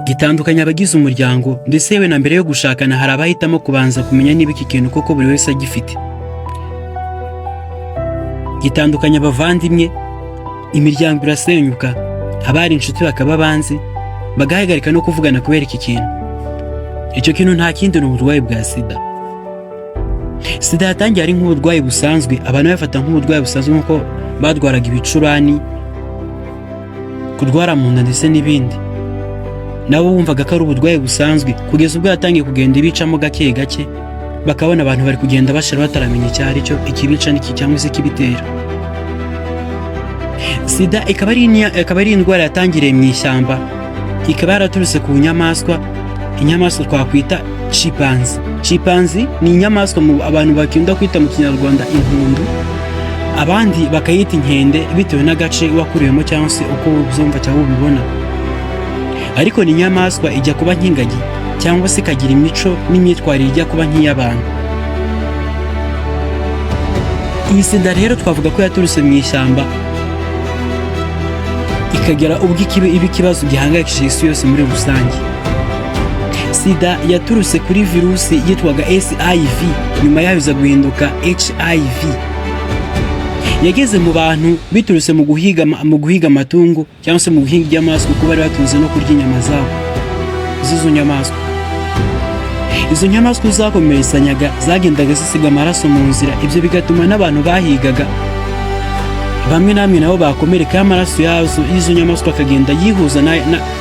Gitandukanya abagize umuryango, ndetse yewe na mbere yo gushakana hari abahitamo kubanza kumenya niba iki kintu koko buri wese agifite. Gitandukanya abavandimwe, imiryango irasenyuka, abari inshuti bakaba abanzi, bagahagarika no kuvugana kubera iki kintu. Icyo kintu nta kindi, ni uburwayi bwa sida. Sida yatangiye ari nk'uburwayi busanzwe, abantu bafata nk'uburwayi busanzwe nk'uko barwaraga ibicurane, kurwara mu nda ndetse n'ibindi. Nabo bumvaga ko ari uburwayi busanzwe, kugeza ubwo yatangiye kugenda ibicamo gake gake, bakabona abantu bari kugenda bashira bataramenya icyo ari cyo, ikibica n'iki cyangwa se ikibitera. Sida ikaba ari indwara yatangiriye mu ishyamba, ikaba yaraturutse ku nyamaswa, inyamaswa twakwita chimpanzee. Chimpanzee ni inyamaswa abantu bakunda kwita mu Kinyarwanda impundu, abandi bakayita inkende bitewe n'agace wakuriyemo cyangwa se uko ubyumva cyangwa ubibona. Ariko ni inyamaswa ijya kuba nk'ingagi cyangwa se ikagira imico n'imyitwarire ijya kuba nk'iy'abantu. Iyi sida rero twavuga ko yaturutse mu ishyamba, ikagera ubwo iba ikibazo gihangayikishije isi yose muri rusange. Sida yaturutse kuri virusi yitwaga SIV, nyuma yaho iza guhinduka HIV. Yageze mu bantu biturutse mu guhiga amatungo cyangwa se mu guhiga inyamaswa, kuko bari batunze no kurya inyama zabo z'izo nyamaswa. Izo nyamaswa zakomeretsanyaga zagendaga zisiga amaraso mu nzira, ibyo bigatuma n'abantu bahigaga bamwe namwe nabo bakomereka, amaraso yazo y'izo nyamaswa akagenda yihuza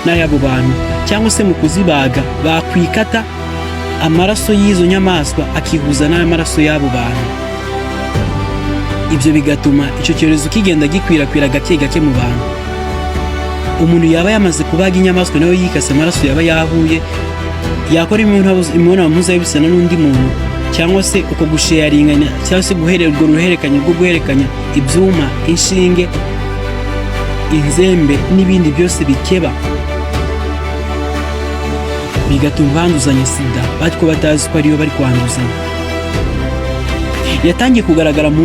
n'ay'abo bantu, cyangwa se mu kuzibaga bakwikata amaraso y'izo nyamaswa akihuza n'amaraso y'abo bantu. Ibyo bigatuma icyo cyorezo kigenda gikwirakwira gake gake mu bantu. Umuntu yaba yamaze kubaga inyamaswa nawe yikase, amaraso yaba yahuye, yakora imibonano mpuzabitsina n'undi muntu, cyangwa se uko gusharinganya cyangwa se urwo ruhererekanye rwo guhererekanya ibyuma, inshinge, inzembe n'ibindi byose bikeba, bigatuma banduzanya sida ariko batazi ko ariyo bari kwanduzanya. Yatangiye kugaragara mu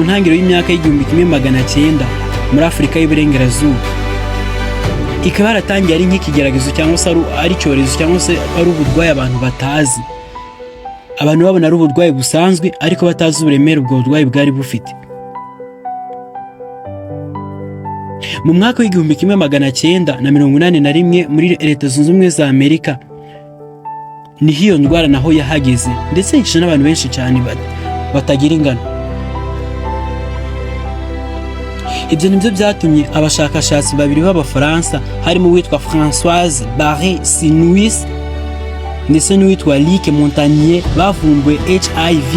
ntangiriro y'imyaka y'1900 muri Afurika y'Iburengerazuba, ikaba yaratangiye ari nk'ikigeragezo cyangwa se ari icyorezo cyangwa se ari uburwayi abantu batazi. Abantu babona ari uburwayi busanzwe ariko batazi uburemere ubwo burwayi bwari bufite. Mu mwaka w'1981 muri Leta Zunze Ubumwe za Amerika niho iyo ndwara naho yahageze, ndetse yica n'abantu benshi cyane batagira ingano. Ibyo nibyo byatumye abashakashatsi babiri b'Abafaransa, harimo uwitwa Françoise Barré Sinois ndetse n'uwitwa Luc Montagnier, bavumbuye HIV.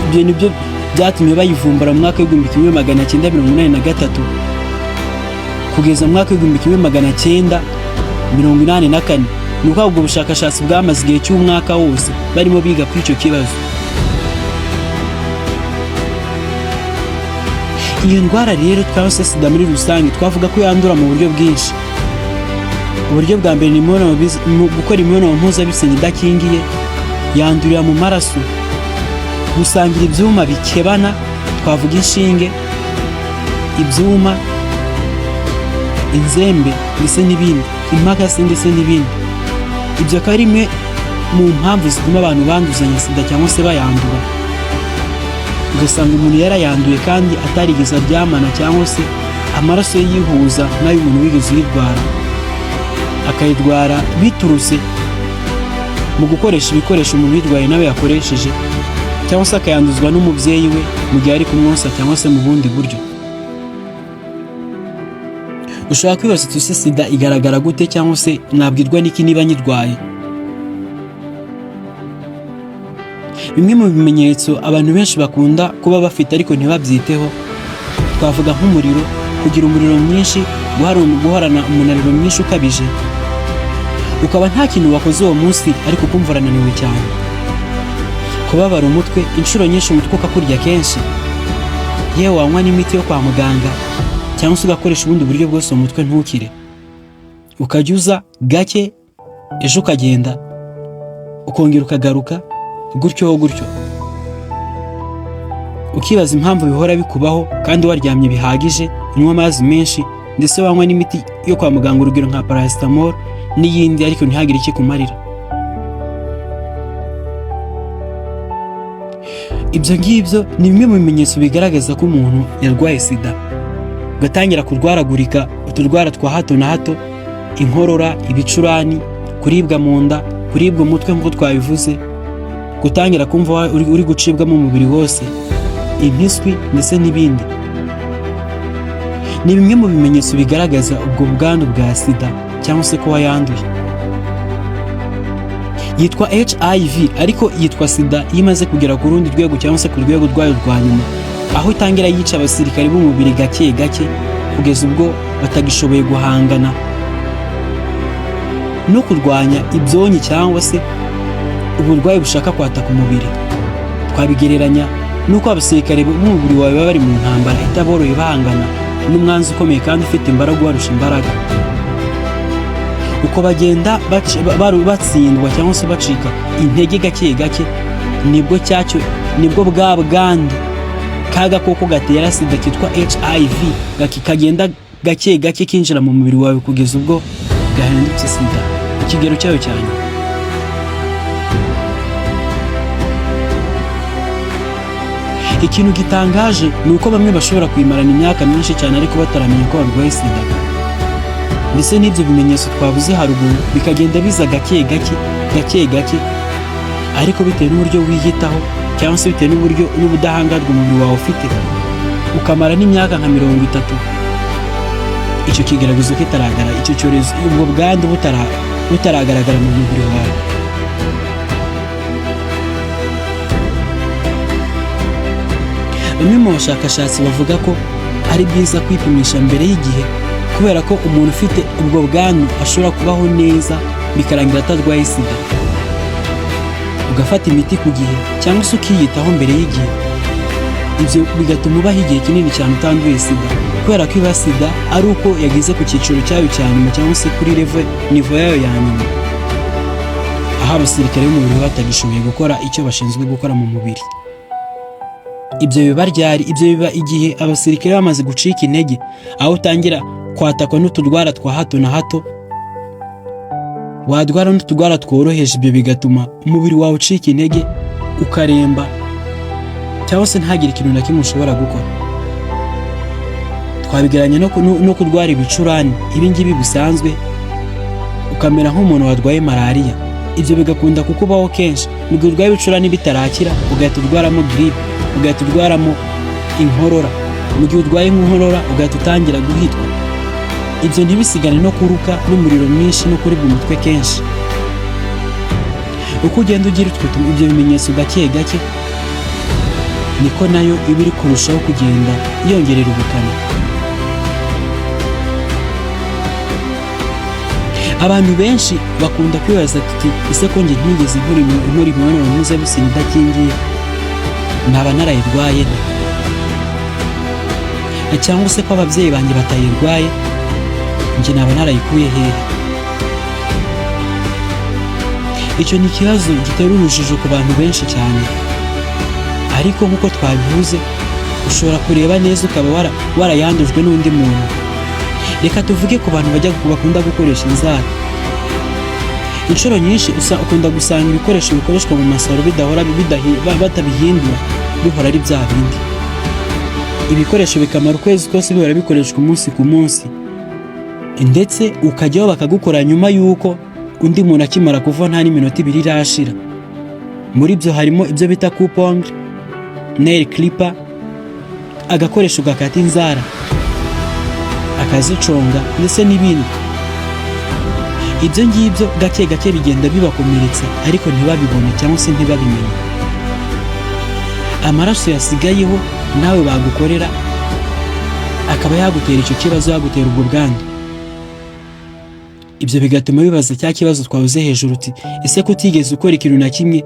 Ibyo nibyo byatumye bayivumbura mu mwaka w'1983 kugeza mu mwaka w'1984. Ni uko ubwo bushakashatsi bwamaze igihe cy'umwaka wose barimo biga kuri icyo kibazo. Iyo ndwara rero cyangwa se sida muri rusange, twavuga ko yandura mu buryo bwinshi. Uburyo bwa mbere ni gukora imibonano mpuzabitsina idakingiye, yandurira mu maraso, gusangira ibyuma bikebana, twavuga inshinge, ibyuma, inzembe ndetse n'ibindi, imakasi ndetse n'ibindi. Ibyo akaba ari imwe mu mpamvu zituma abantu banduzanya sida cyangwa se bayandura, ugasanga umuntu yarayanduye kandi atarigeze aryamana cyangwa se amaraso ye yihuza n'ay'umuntu wigeze uyirwara, akayirwara biturutse mu gukoresha ibikoresho umuntu uyirwaye nawe yakoresheje, cyangwa se akayanduzwa n'umubyeyi we mu gihe ari kumwonsa cyangwa se mu bundi buryo. Ushobora kwibaza uti: "Ese sida igaragara gute, cyangwa se nabwirwa n'iki niba nyirwaye?" Bimwe mu bimenyetso abantu benshi bakunda kuba bafite ariko ntibabyiteho, twavuga nk'umuriro, kugira umuriro mwinshi, guhorana umunaniro mwinshi ukabije, ukaba nta kintu wakoze uwo munsi ariko ukumva urananiwe cyane, kubabara umutwe inshuro nyinshi, umutwe ukakurya kenshi, yewe wanywa n'imiti yo kwa muganga cyangwa se ugakoresha ubundi buryo bwose uwo mutwe ntukire, ukajya uza gake, ejo ukagenda, ukongera ukagaruka, gutyo gutyo. Ukibaza impamvu bihora bikubaho kandi waryamye bihagije, unywa amazi menshi, ndetse wanywa n'imiti yo kwa muganga, urugero nka paracetamol, N'iyindi ariko ntihagire icyo ikumarira. Ibyo ngibyo ni bimwe mu bimenyetso bigaragaza ko umuntu yarwaye sida. Ugatangira kurwaragurika uturwara twa hato na hato, inkorora, ibicurani, kuribwa mu nda, kuribwa umutwe nk'uko twabivuze, gutangira kumva uri gucibwamo umubiri wose, impiswi ndetse n'ibindi. Ni bimwe mu bimenyetso bigaragaza ubwo bwandu bwa sida cyangwa se ko wayanduye. Yitwa HIV ariko yitwa sida iyo imaze kugera ku rundi rwego cyangwa se ku rwego rwayo rwa nyuma, aho itangira yica abasirikare b'umubiri gake gake kugeza ubwo batagishoboye guhangana no kurwanya ibyonnyi cyangwa se uburwayi bushaka kwataka umubiri. Twabigereranya n'uko abasirikare b'umubiri wawe baba bari mu ntambara itaboroheye, bahangana n'umwanzi ukomeye kandi ufite imbaraga ubarusha imbaraga. Uko bagenda batsindwa cyangwa se bacika intege gake gake, nibwo cyacyo, nibwo bwa bwandu ka gakoko gatera sida kitwa HIV kagenda gake gake kinjira mu mubiri wawe kugeza ubwo gahindutse sida, ikigero cyayo cya nyuma. Ikintu gitangaje ni uko bamwe bashobora kuyimarana imyaka myinshi cyane ariko bataramenya ko barwaye sida, ndetse n'ibyo bimenyetso twavuze haruguru bikagenda biza gake gake gake gake, ariko bitewe n'uburyo wiyitaho cyangwa se bitewe n'uburyo n'ubudahangarwa umubiri wawe ufite, ukamara n'imyaka nka 30 icyo kigaragazo kitaragara, icyo cyorezo, ubwo bwandu butaragaragara mu mubiri wawe. Bamwe mu bashakashatsi bavuga ko ari byiza kwipimisha mbere y'igihe, kubera ko umuntu ufite ubwo bwandu ashobora kubaho neza bikarangira atarwaye sida. Ugafata imiti ku gihe cyangwa se ukiyitaho mbere y'igihe, ibyo bigatuma ubaho igihe kinini cyane utanduye sida, kubera ko iba sida ari uko yageze ku cyiciro cyayo cya nyuma cyangwa se kuri level niveau yayo ya nyuma, aho abasirikare b'umubiri batagishoboye gukora icyo bashinzwe gukora mu mubiri. Ibyo biba ryari? Ibyo biba igihe abasirikare bamaze gucika intege, aho utangira kwatakwa n'uturwara twa hato na hato, wadwara n'uturwara tworoheje, ibyo bigatuma umubiri wawe ucika intege, ukaremba cyangwa se ntagire ikintu na kimwe ushobora gukora. Twabigereranya no kurwara ibicurane, ibi ngibi bisanzwe, ukamera nk'umuntu warwaye malariya. Ibyo bigakunda kukubaho kenshi. Mu gihe urwaye ibicurane bitarakira, ugahita urwaramo giripe, ugahita urwaramo inkorora. Mu gihe urwaye inkorora, ugahita utangira guhitwa. Ibyo ntibisigane no kuruka n'umuriro mwinshi no kuribwa umutwe kenshi. Uko ugenda ugira ibyo bimenyetso gake gake, niko nayo iba iri kurushaho kugenda yongerera ubukana. Abantu benshi bakunda kwibaza tuti: "Ese ko njye ntigeze nkora imibonano mpuzabitsina idakingiye, naba narayirwaye nte? Cyangwa se ko ababyeyi banjye batayirwaye, njye naba narayikuye hehe?" Icyo ni ikibazo gitera urujijo ku bantu benshi cyane, ariko nk'uko twabivuze, ushobora kureba neza ukaba warayandujwe n'undi muntu. Reka tuvuge ku bantu bajya bakunda gukoresha inzara. Inshuro nyinshi ukunda gusanga ibikoresho bikoreshwa mu masaro bidahora batabihindura, bihora ari bya bindi. Ibikoresho bikamara ukwezi kose bihora bikoreshwa umunsi ku munsi, ndetse ukajyaho bakagukora nyuma y'uko undi muntu akimara kuva, nta n'iminota 2 irashira. Muri byo harimo ibyo bita coupe-ongle, nail clipper, agakoresho gakata inzara, akaziconga ndetse n'ibindi. Ibyo ngibyo gake gake bigenda bibakomeretsa, ariko ntibabibone cyangwa se ntibabimenye. Amaraso yasigayeho nawe bagukorera akaba yagutera icyo kibazo, yagutera ubwo bwandu. Ibyo bigatuma bibaza cya kibazo twavuze hejuru uti: "Ese ko utigeze ukora ikintu na kimwe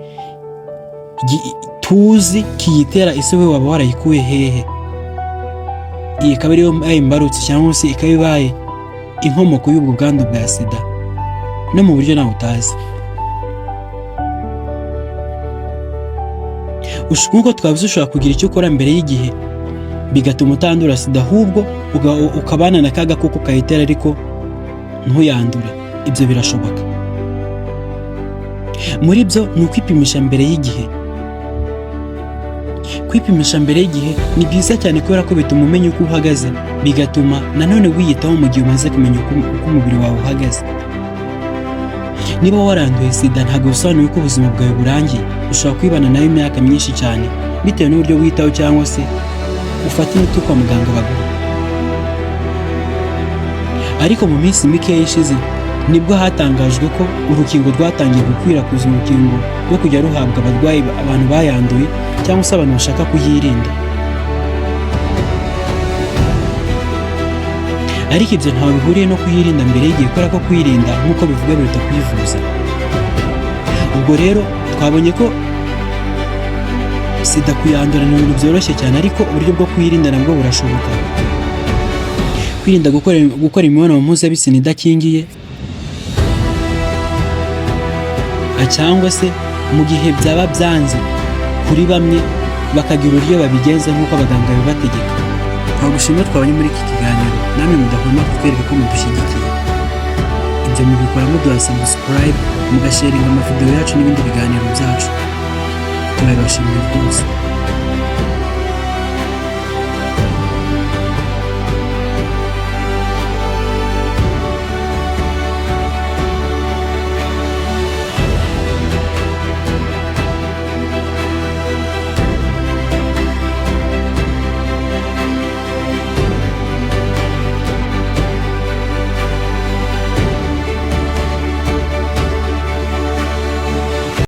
tuzi kiyitera, ese we waba warayikuye hehe?" Iyi ikaba ariyo mbaye imbarutso cyangwa se ikaba ibaye inkomoko y'ubwo bwandu bwa sida, no mu buryo nawe utazi. Nk'uko twavuze, ushobora kugira icyo ukora mbere y'igihe bigatuma utandura sida, ahubwo ukabana na ka gakoko kayitera ariko ntuyandure. Ibyo birashoboka. Muri byo ni ukwipimisha mbere y'igihe. Kwipimisha mbere y'igihe ni byiza cyane kubera ko bituma umenya uko uhagaze, bigatuma nanone wiyitaho mu gihe umaze kumenya uko umubiri wawe uhagaze. Niba waranduye SIDA, ntabwo bisobanuye ko ubuzima bwawe burangiye. Ushobora kwibana nayo imyaka myinshi cyane bitewe n'uburyo witaho cyangwa se ufata imiti kwa muganga baguha. Ariko mu minsi mikeya ishize nibwo hatangajwe ko urukingo rwatangiye gukwirakwiza, urukingo rwo kujya ruhabwa abarwayi, abantu bayanduye cyangwa se abantu bashaka kuyirinda. Ariko ibyo ntawe bihuriye no kuyirinda mbere y'igihe, kubera ko kuyirinda, nk'uko bivuga, biruta kuyivuza. Ubwo rero twabonye ko SIDA kuyandura ni ibintu byoroshye cyane, ariko uburyo bwo kuyirinda nabwo burashoboka. Kwirinda gukora imibonano mpuzabitsina idakingiye, cyangwa se mu gihe byaba byanze kuri bamwe, bakagira uburyo babigenza nk'uko abaganga bibategeka. Twagushimira twabonye muri iki kiganiro, namwe mudahwema kutwereka ko mudushyigikiye. Ibyo mubikora muduha subscribe, mugasharinga amavideo yacu n'ibindi biganiro byacu. Turabibashimiye rwose.